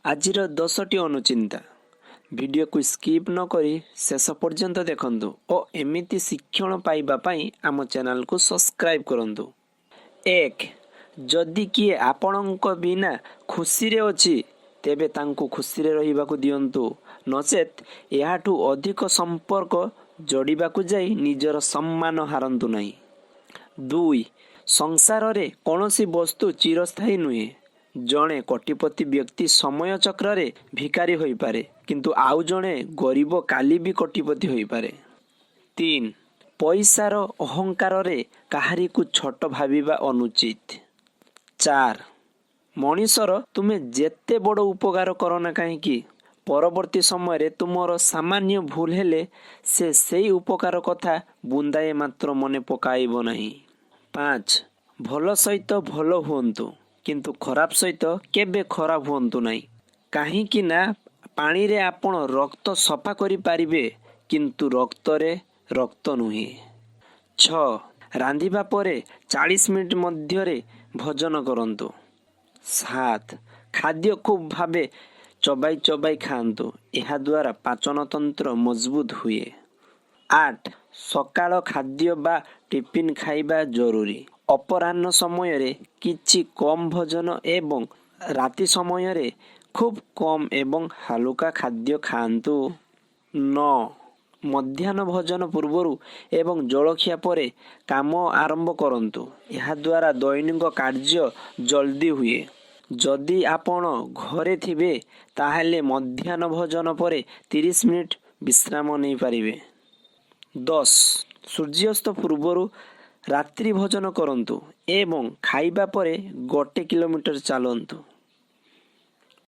ଆଜିର 10ଟି ଅନୁଚିନ୍ତା। ଭିଡ଼ିଓକୁ ସ୍କିପ୍ ନ କରି ଶେଷ ପର୍ଯ୍ୟନ୍ତ ଦେଖନ୍ତୁ ଓ ଏମିତି ଶିକ୍ଷଣ ପାଇବା ପାଇଁ ଆମ ଚ୍ୟାନେଲକୁ ସବସ୍କ୍ରାଇବ୍ କରନ୍ତୁ। 1, ଯଦି କିଏ ଆପଣଙ୍କ ବିନା ଖୁସିରେ ଅଛି, ତେବେ ତାଙ୍କୁ ଖୁସିରେ ରହିବାକୁ ଦିଅନ୍ତୁ। ନଚେତ୍ ଏହାଠୁ ଅଧିକ ସମ୍ପର୍କ ଯୋଡ଼ିବାକୁ ଯାଇ ନିଜର ସମ୍ମାନ ହାରନ୍ତୁ ନାହିଁ। 2, ସଂସାରରେ କୌଣସି ବସ୍ତୁ ଚିରସ୍ଥାୟୀ ନୁହେଁ। ଜଣେ କୋଟିପତି ବ୍ୟକ୍ତି ସମୟ ଚକ୍ରରେ ଭିକାରୀ ହୋଇପାରେ, କିନ୍ତୁ ଆଉ ଜଣେ ଗରିବ କାଲି ବି କୋଟିପତି ହୋଇପାରେ। 3, ପଇସାର ଅହଙ୍କାରରେ କାହାରିକୁ ଛୋଟ ଭାବିବା ଅନୁଚିତ। 4, ମଣିଷର ତୁମେ ଯେତେ ବଡ଼ ଉପକାର କର ନା କାହିଁକି, ପରବର୍ତ୍ତୀ ସମୟରେ ତୁମର ସାମାନ୍ୟ ଭୁଲ ହେଲେ ସେ ସେଇ ଉପକାର କଥା ବୁନ୍ଦାଏ ମାତ୍ର ମନେ ପକାଇବ ନାହିଁ। 5, ଭଲ ସହିତ ଭଲ ହୁଅନ୍ତୁ, କିନ୍ତୁ ଖରାପ ସହିତ କେବେ ଖରାପ ହୁଅନ୍ତୁ ନାହିଁ। କାହିଁକି ନା ପାଣିରେ ଆପଣ ରକ୍ତ ସଫା କରିପାରିବେ, କିନ୍ତୁ ରକ୍ତରେ ରକ୍ତ ନୁହେଁ। 6, ରାନ୍ଧିବା ପରେ 40 ମିନିଟ୍ ମଧ୍ୟରେ ଭୋଜନ କରନ୍ତୁ। 7, ଖାଦ୍ୟ ଖୁବ୍ ଭାବେ ଚବାଇ ଚବାଇ ଖାଆନ୍ତୁ। ଏହାଦ୍ୱାରା ପାଚନତନ୍ତ୍ର ମଜବୁତ ହୁଏ। 8, ସକାଳ ଖାଦ୍ୟ ବା ଟିଫିନ୍ ଖାଇବା ଜରୁରୀ। ଅପରାହ୍ନ ସମୟରେ କିଛି କମ୍ ଭୋଜନ ଏବଂ ରାତି ସମୟରେ ଖୁବ୍ କମ୍ ଏବଂ ହାଲୁକା ଖାଦ୍ୟ ଖାଆନ୍ତୁ। 9, ମଧ୍ୟାହ୍ନ ଭୋଜନ ପୂର୍ବରୁ ଏବଂ ଜଳଖିଆ ପରେ କାମ ଆରମ୍ଭ କରନ୍ତୁ। ଏହାଦ୍ୱାରା ଦୈନିକ କାର୍ଯ୍ୟ ଜଲ୍ଦି ହୁଏ। ଯଦି ଆପଣ ଘରେ ଥିବେ, ତାହେଲେ ମଧ୍ୟାହ୍ନ ଭୋଜନ ପରେ 30 ମିନିଟ୍ ବିଶ୍ରାମ ନେଇପାରିବେ। 10, ସୂର୍ଯ୍ୟାସ୍ତ ପୂର୍ବରୁ ରାତ୍ରି ଭୋଜନ କରନ୍ତୁ ଏବଂ ଖାଇବା ପରେ 1 କିଲୋମିଟର ଚାଲନ୍ତୁ।